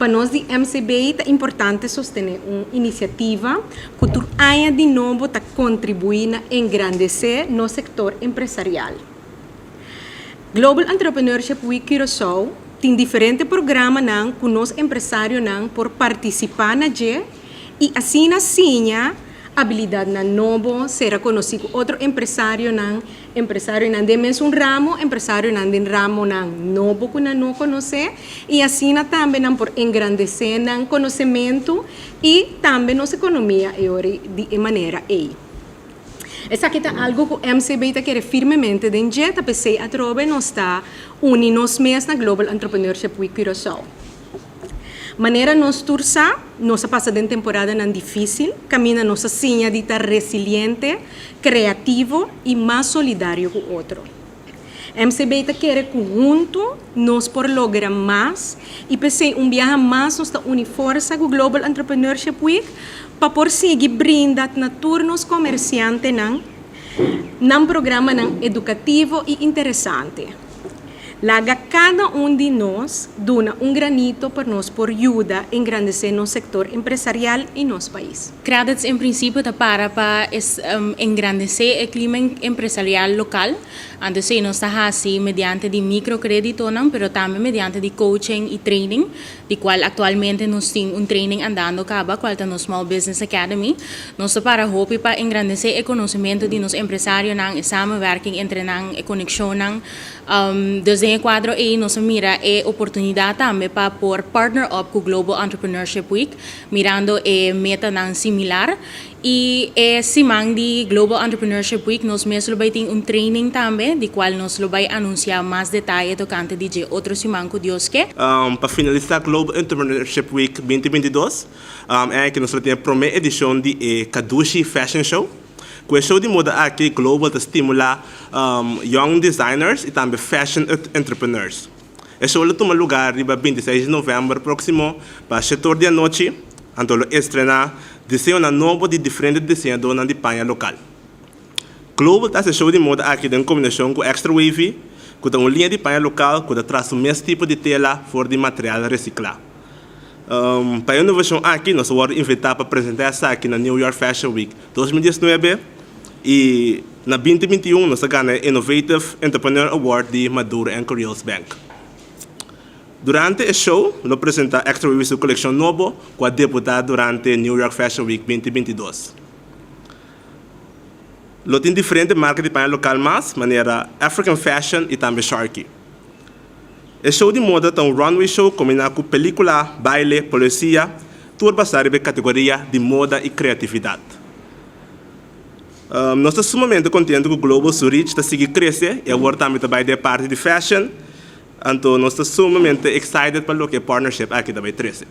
Pa nos di MCB ta importante sostené un inisiativa ku tur aña di nobo ta kontribuí na engrandesé nos sektor empresarial. Global Entrepreneurship Week Curaçao tin diferente programanan ku nos empresarionan por partisipá na dje i asina siña abilidatnan nobo, sera konosí ku otro empresarionan, empresarionan den mesun ramo, empresarionan den ramonan nobo ku nan no konosé i asina tambe nan por engrandesé nan konosementu i tambe nos ekonomia e ora di e manera ei. Esaki ta algu ku MCB ta kere firmemente den dje, ta p'esei atrobe nos ta uni nos mes na Global Entrepreneurship Week Curaçao. Manera nos tur sa, nos a pasa den temporadanan difísil, kaminda nos a siña di ta resiliente, kreativo i mas solidario ku otro. MCB ta kere ku huntu nos por logra mas i p'esei un biaha mas nos ta uni forsa ku Global Entrepreneurship Week pa por sigui brinda na tur nos komersiantenan nan programanan edukativo i interesante. Laga kada un di nos duna un granito pa nos por yuda engrandesé nos sektor empresarial i nos pais. Qredits en prinsipio ta para pa engrandesé e klima empresarial lokal. Anto esei nos ta hasi mediante di mikrokreditonan, pero tambe mediante di coaching i training, di kual aktualmente nos tin un training andando kaba, kual ta nos Small Business Academy. Nos ta para hopi pa engrandesé e konosementu di nos empresarionan, e samenwerking entre nan, e konekshonnan. Dus den e kuadro ei nos a mira e oportunidat tambe pa por partner up ku Global Entrepreneurship Week, mirando e metanan similar. I e siman di Global Entrepreneurship Week nos mes lo bai tin un training tambe, di kual nos lo bai anunsiá mas detaye tokante di dje otro siman ku Dios ke. Pa finalisá Global Entrepreneurship Week 2022, e aki nos lo tin e promé edishon di e Kadushi Fashion Show. Ku e show di moda aki Global ta stimulá young designers i tambe fashion entrepreneurs. E show lo tuma lugá riba 26 di novèmber próksimo pa 7'or di anochi, anto lo estrená diseñonan nobo di diferente diseñadónan di paña lokal. Global ta hasi e show di moda aki den kombinashon ku Extra Wavy, ku ta un liña di paña lokal ku ta traha su mes tipo di tela for di material resiklá. Pa e inovashon aki nos a wòrdu invitá pa presentá esaki na New York Fashion Week 2019 i na 2021 nos a gana e Innovative Entrepreneur Award di Maduro and Curios Bank. Durante e show lo presentá Extra Wavy su kolekshon nobo ku a debutá durante New York Fashion Week 2022. Lo tin diferente marka di paña lokal mas, manera African Fashion i tambe Sharky. E show di moda ta un runway show kombiná ku pelíkula, baile, poesia, tur basá riba e kategoria di moda i kreatividat. Nos ta sumamente kontentu ku Global su reach ta sigui krese i awor tambe ta bai den e parti di fashion, anto nos ta sumamente excited pa loke e partnership aki ta bai trese.